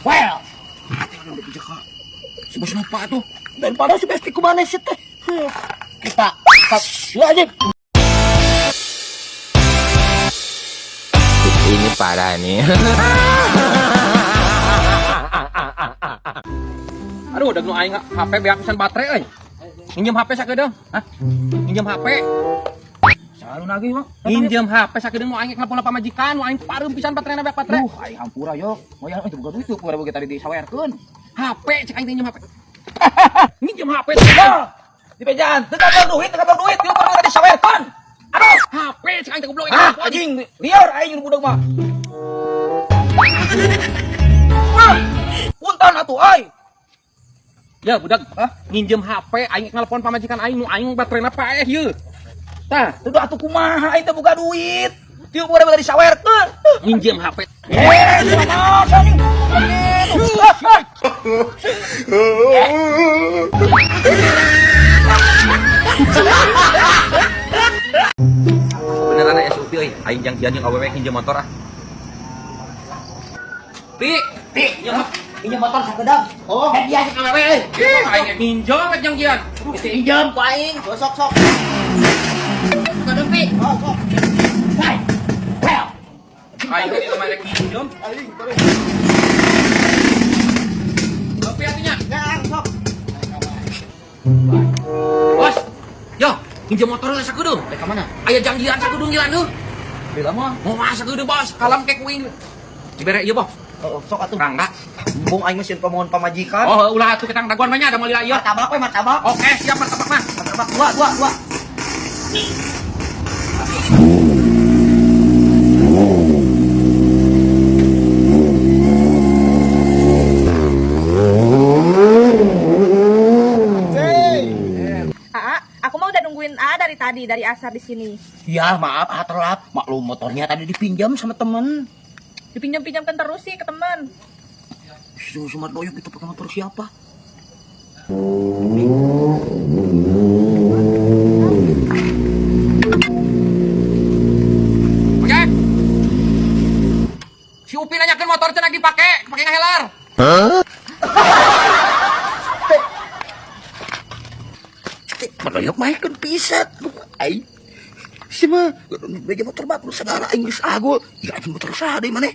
Well. Si Bos Nova tuh. Daripada si Besti kumaha sih teh. Kita wajib. Ini parah nih. Aduh, udah nu aing HP beak pisan baterai euy. Nginjem HP sakedeung. Hah? Nginjem HP. Selalu nagih mah. Nginjem HP sakedeung nu aing nelpon pamajikan, nu aing pareum pisan bateraina beak baterai. Aing hampura yo. Moyang itu bukan duit tuh, kita tadi disawerkeun. HP cek aing teh nginjem HP. Nginjem HP. Di bejaan, teu kabar duit, teu kabar duit, teu kabar duit disawerkeun. Aduh, HP cek aing teh goblok. ah anjing, liar aing nu budak mah. Ah, punten atuh euy. Ya budak, Hah? Nginjem HP aing nelpon pamajikan aing nu aing bateraina paeh ieu. Tah, Teu atuh kumaha aing teh boga duit. Tieu boga tadi disawerkeun. Nginjem HP. Eh, mah anjing. Beneran SUP euy, aing jangjian jeung awewe nginjem motor ah. Pi, Pi, pinjam motor sakedap. Oh, hadiah jeung awewe euy. Aing nginjem rek jangjian. Pinjam ku aing. Sok sok. Sakedap Pi. Oh, sok. Hai. Well. Aing teh mah rek nginjem. Aing, Tapi atunya. Ya, sok. Bos. Yo, nginjem motor heula sakedeung. Rek ka mana? Aya jangjian sakedeung jalan deuh. Bila mah. Moal sakedeung bos, kalem ke kuing. Dibere ieu bos. Oh, sok atuh. Rangga. Embung aing mah sieun pamohon pamajikan. Oh, ulah atuh kita daguan banyak ada moal ieu. Martabak we, martabak. Oke, siap martabak mah. Martabak dua, dua, dua. Aa, aku mah udah nungguin Aa dari tadi, dari asar di sini. Ya, maaf, ah telat. Maklum motornya tadi dipinjam sama temen. Dipinjam-pinjamkan terus sih ke teman. Sumat doyok itu pakai motor siapa? Oke. Si Upi nanyakeun motor cenah dipake, pake ngahelar. Madoyok mah kan pisat. Aing. Si mah beja motor batur segala aing geus agul. Ya anjing motor saha deui maneh?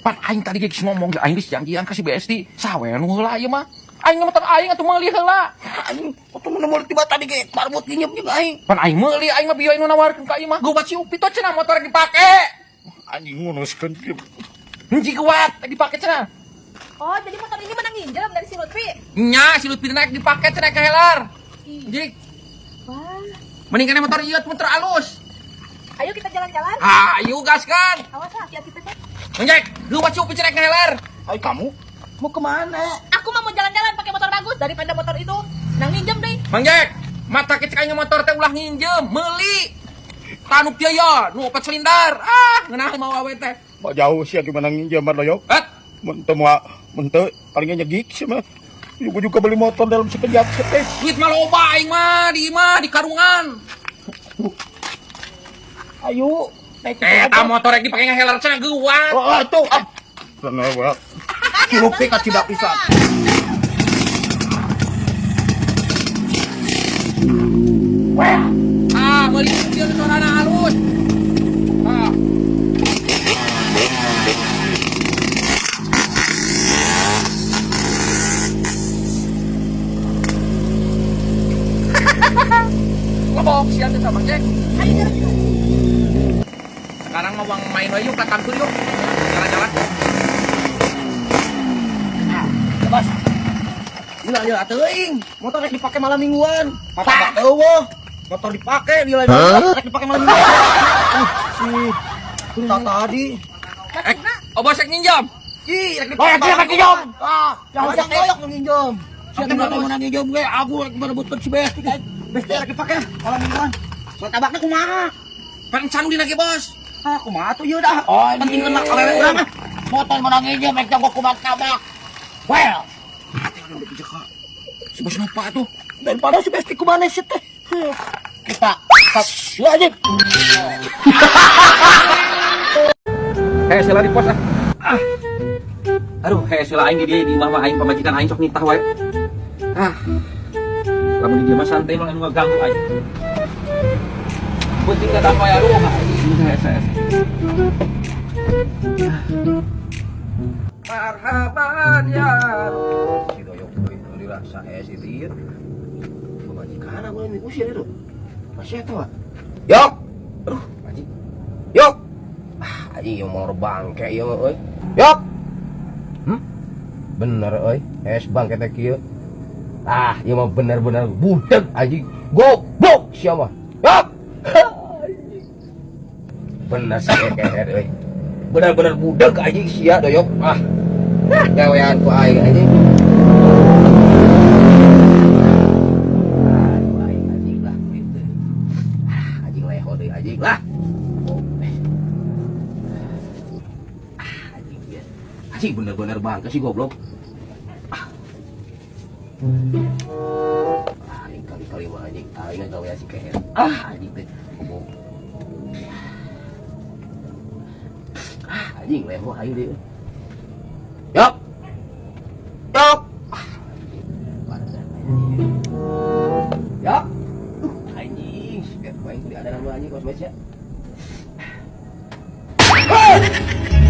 Pan aing tadi geus ngomong aing geus janjian ka si BSD. Sawe nu heula ieu mah. Aing motor aing atuh meuli heula. Anjing motor mana meuli tiba tadi ge marbot nginjem jeung aing. Pan aing meuli aing mah bieu aing nu nawarkeun ka ieu mah. Geubat si Upi tuh cenah motor dipake. Anjing nguruskeun kieu. Hiji kuat dipake cenah. Oh, jadi motor ini menang nginjem dari si Lutfi. Nya si Lutfi naik dipake cenah ka helar. Jik, Wah, mending kana motor ieu motor alus. ayo kita jalan-jalan. Ayo gaskan. Awas ah, hati-hati Teh. Ngejek, geubat si Upi cenah ka helar. Ai kamu mau kemana? Aku mah mau jalan-jalan pakai motor bagus daripada motor itu. Nang nginjem deh. Mang Jack, mata kecek aing motor teh ulah nginjem, meuli. Tanuk dia ya, nu opat silinder. Ah, ngeunah mau awe teh. Mau jauh sih gimana nginjem Mardoyok? Et, Mun teu moal mun teu palingnya nyegik sih mah. Juga juga beli motor dalam sekejap teh. Duit mah loba aing mah di imah di karungan. Ayo, naik Eh, ta motor rek dipake ngahelar cenah geuwat. Oh, atuh ah. Bener banget. Cilupi ka cidak pisan. Ah, meuli dia nu sorana halus. Ah. Ngomong siap teh sama Jack. Ayo jalan. Sekarang mau bang main wae yuk ke kantor yuk. Jalan-jalan. Bos. Gila gila teuing. Motor rek dipake malam mingguan. Mata eueuh. Motor dipake lila rek dipake malam mingguan. Si tadi. Eh, oh bos rek nginjem. Ih, rek dipake. Oh, rek nginjem. Ah, jangan doyok nu nginjem. Siapa nu menang nginjem ge aku rek berebutkeun si Besti. Besti rek dipake malam mingguan. Martabakna kumaha? Pan can ulin lagi bos. Ah, kumaha tuh ieu dah. Oh, penting kena awewe urang ah. Motor menang nginjem rek jago ku martabak. Well. Si Bos Nova tuh. Daripada si Besti kumaha sih teh. Kita wajib. Eh, sila di pos ah. Ah. Aduh, hese lah aing di dieu, di imah mah aing pamajikan aing sok nitah wae. Ah. Lamun di dieu mah santai, mah anu ngaganggu aing. Penting datang wae, aduh, aing hese hese. Marhaban ya. Si doyok doyok dirasa si ieu. Pamajikan aku ini usir itu. Masih eta, Pak. Yok. Aduh, anjing. Yok. Ah, anjing ieu mau bangke ieu mah euy. Yok. Hmm? Bener euy, es bangke teh kieu. Ah, ieu mah bener-bener budeg anjing. Goblok sia mah. Yok. Anjing. Bener sih keher euy. Bener-bener budeg anjing sia doyok. Ah. Ah, gawean ku aing anjing. Aduh, aing anjing lah gitu. Ah, anjing leho deui anjing lah. Oh, eh. Ah, anjing dia. Anjing bener-bener bangke sih goblok. Ah. Ah, aing kali-kali mah anjing aing gawean si keher. Ah, anjing teh goblok. Ah, anjing leho aing deui. Yok. Yok. Ah, anjing. Yok. Anjing, aing kudu ada nama anjing kos ya.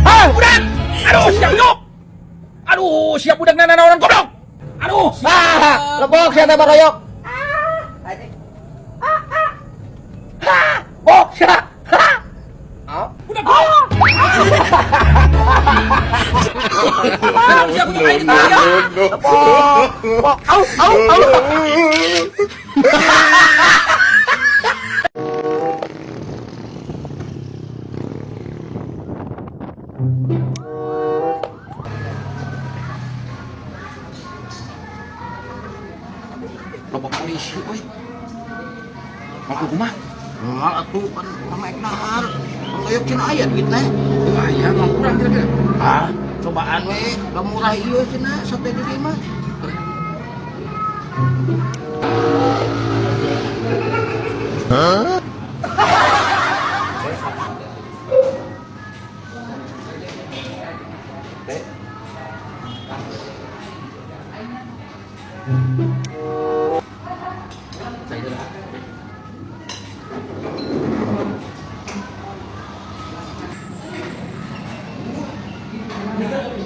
Ah, budak. Aduh, siap yuk. Aduh, siap budak nana orang goblok. Aduh, Ah, lebok sia teh baroyok. Ah, anjing. Ah, ah. Ha, bok sia. Ha. Ah. Budak goblok. Ah, siap budak aing ya. Lebok. Bok. Au, au, au. Loba polisi euy. Mau kumaha? Moal atuh kan urang naik dahar. Baroyok cenah aya duit teh. Aya mah kurang kira-kira. Ah, cobaan we, da murah ieu cenah sate di dieu mah.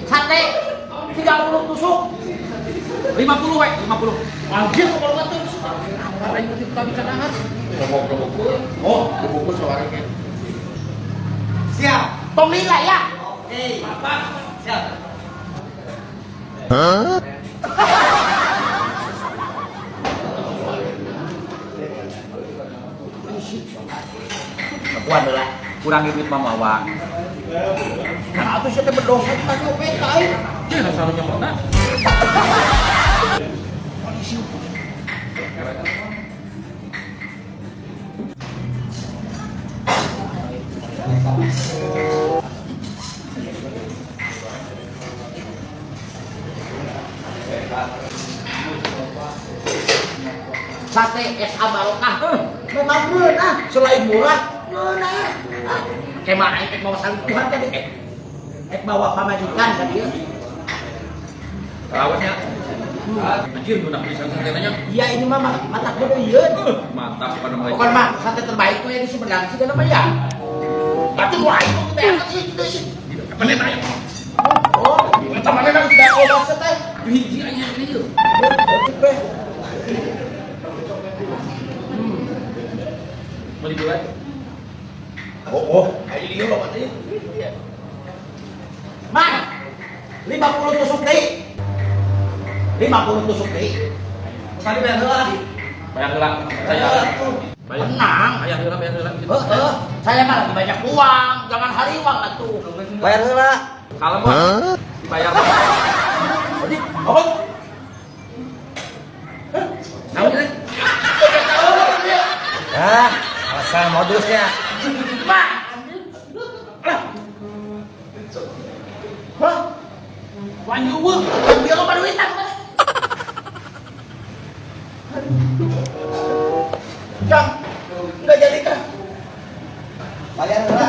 Sate 30 tusuk. 50 we, 50. Anjir kalau tusuk. Aing teh tadi dahar. Oh, dibungkus sawari ke. Siap. Tong lila ya. Oke. Bapak. Siap. Kuan lah. Kurangi duit mah mawa. Nah, atuh sia teh berdosa tadi oge ka aing. Teu selalu nyomotna. Polisi. Sate SA Barokah. Memang ngeunah, selain murah, ngeunah. Ah, Kemah aing ek bawa selingkuhan tadi ek. Ek bawa pamajikan tadi ya. Lawasnya. Anjir, nu nak bisa sate nanya. Iya ini mah mata kudu ieu. Mantap pada mulai. Bukan mah sate terbaik tuh yang di Sumedang sih nama ya. Berarti gua aing kok teh ieu. Kapan ayo? Oh, macam mana nang tidak obat sate? Hiji aing yang ieu. Beli dua. Oh, oh, ayo ieu loba teh. Man, 50 tusuk deui. 50 tusuk deui. Tadi bayar heula. Bayar heula. Saya bayar. Tenang. Bayar heula, bayar heula. Heeh, saya mah lagi banyak uang, jangan hariwang atuh. Bayar heula. Kalem, Bos. Dibayar. Jadi, apa? Naon ieu? Ah, alasan modusnya. Mak. Lah. Hah? Wani eueuh, biar loba duitan. Jang, enggak jadi kah? Bayar heula.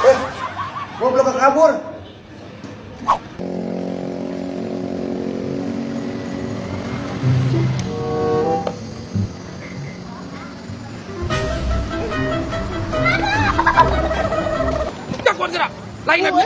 Eh, Goblok kabur. Jagoan gerak. Lain lagi.